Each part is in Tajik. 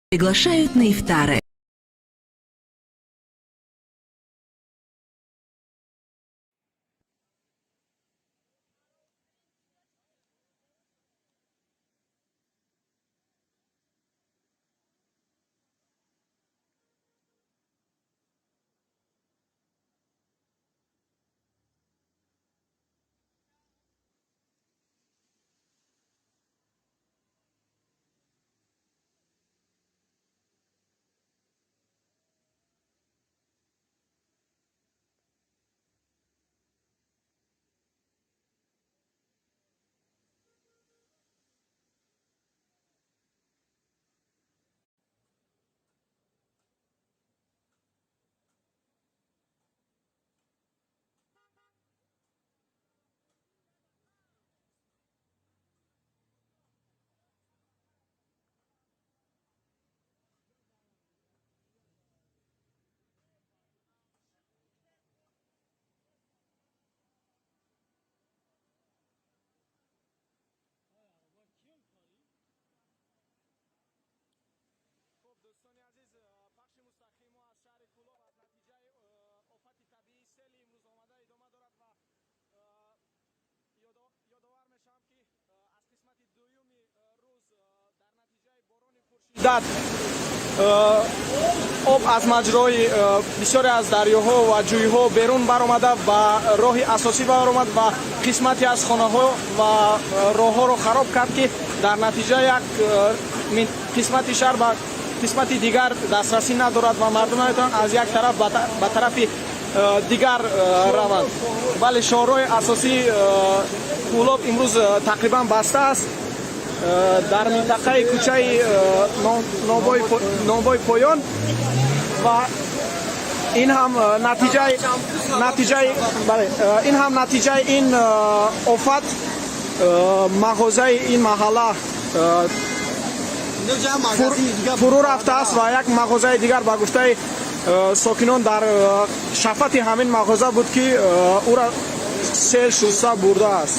Приглашают на ифтары. Дӯстони азиз, пахши мустақим мо аз шаҳри Кӯлоб аз натиҷаи офати табиии сели имрӯз омада идома дорад ва ёдовар мешавам, ки аз қисмати дуюми рӯз дар натиҷаи борони пуршиддат об аз маҷрои бисёре аз дарёҳо ва ҷӯйҳо берун баромада, ба роҳи асосӣ баромад ва қисмате аз хонаҳо ва роҳҳоро хароб кард, ки дар натиҷа як қисмати шаҳр ба қисмати дигар дастрасӣ надорад ва мардум наметавонанд аз як тараф ба тарафи дигар раванд. Бале, шоҳроҳи асосии Кӯлоб имрӯз тақрибан баста аст дар минтақаи кӯчаи Нонвой Поён ва ин ҳам натиҷаи, бале, ин ҳам натиҷаи ин офат мағозаи ин маҳалла фурӯ рафтааст ва як мағозаи дигар, ба гуфтаи сокинон, дар шафати ҳамин мағоза буд, ки ӯра сел шуста бурдааст.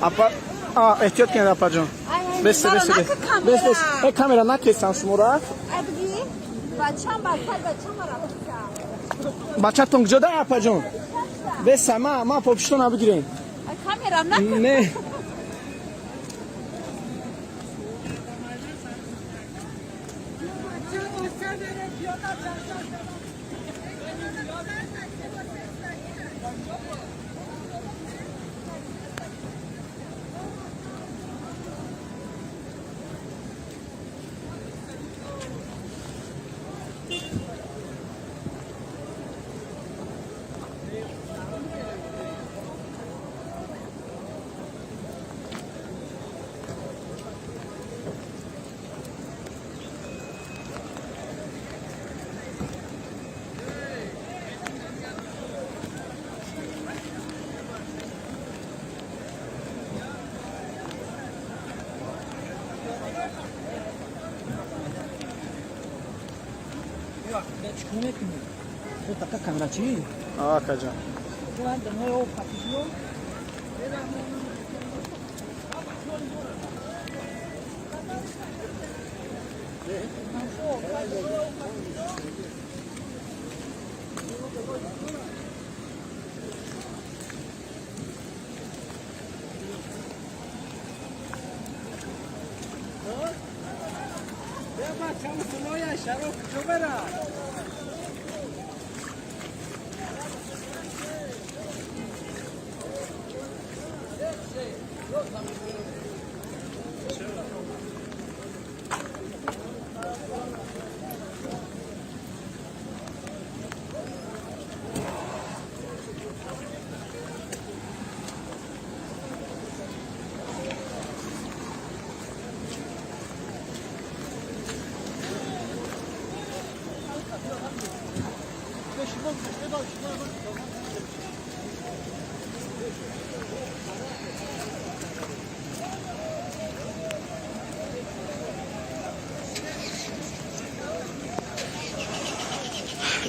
Апа, эҳтиёт кунед, апаҷон. Бесе, бесе, бес, бес. Э, камера накестам шуморо. Бачатон куҷо да, апаҷон? Беса, ма попиштона бигирем. Не. Акаҷон.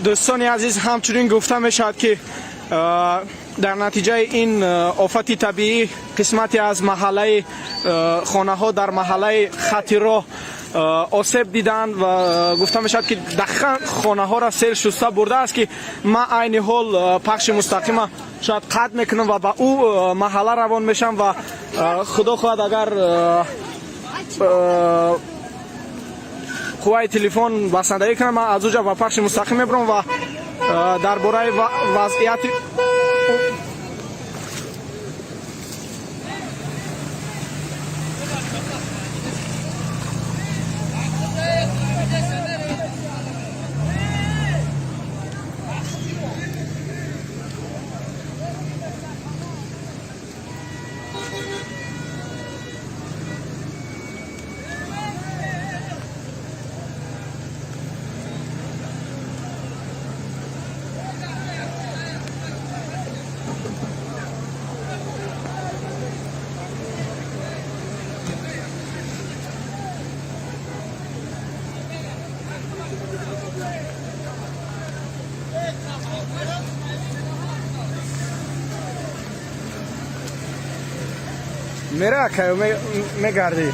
Дӯстони азиз, ҳамчунин гуфта мешавад, ки дар натиҷаи ин офати табиӣ қисмате аз маҳаллаи хонаҳо дар маҳаллаи хати роҳ осеб диданд ва гуфта мешавад, ки дақиқан хонаҳоро сел шуста бурдааст, ки ман айни ҳол пахши мустақима шояд қатъ мекунам ва ба ӯ маҳалла равон мешавам ва худо хоҳад, агар қувваи телефон басандагӣ кунам, ман аз уҷа ба пахши мустақим мебурам ва дар бораи вазъияти мера акаю мегардӣ,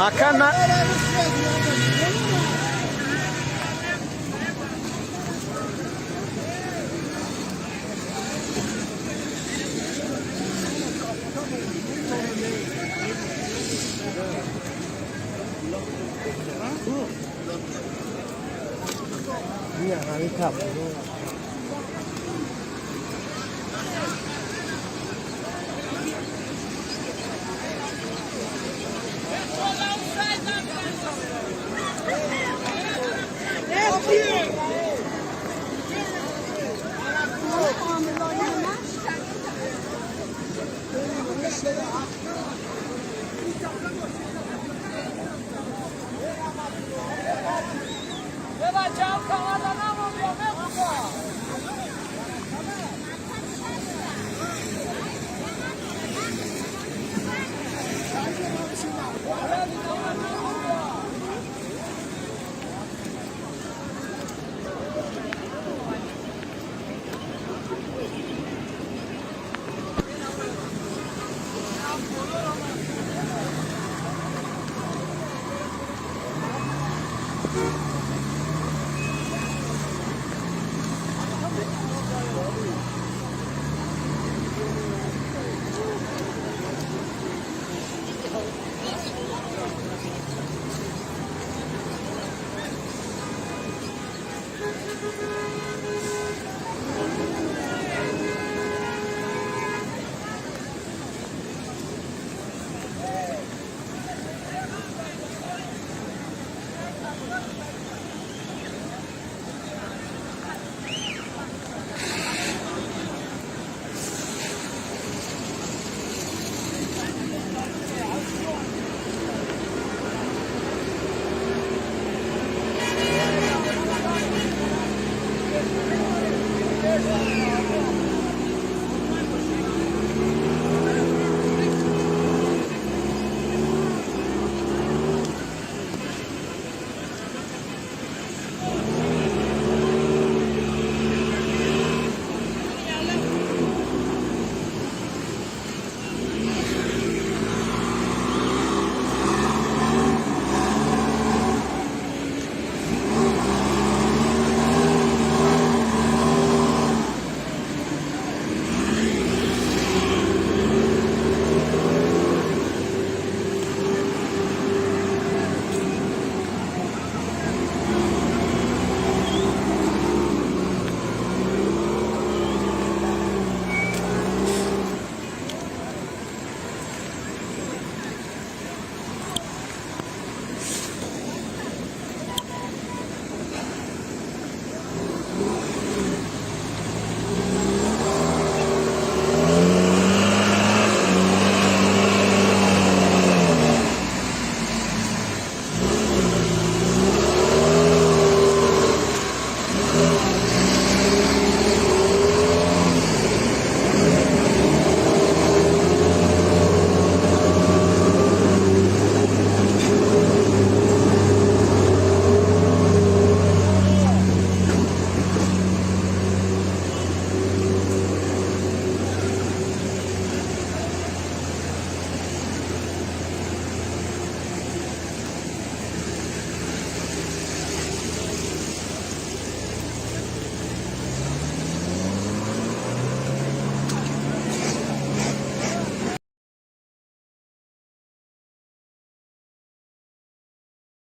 ака на.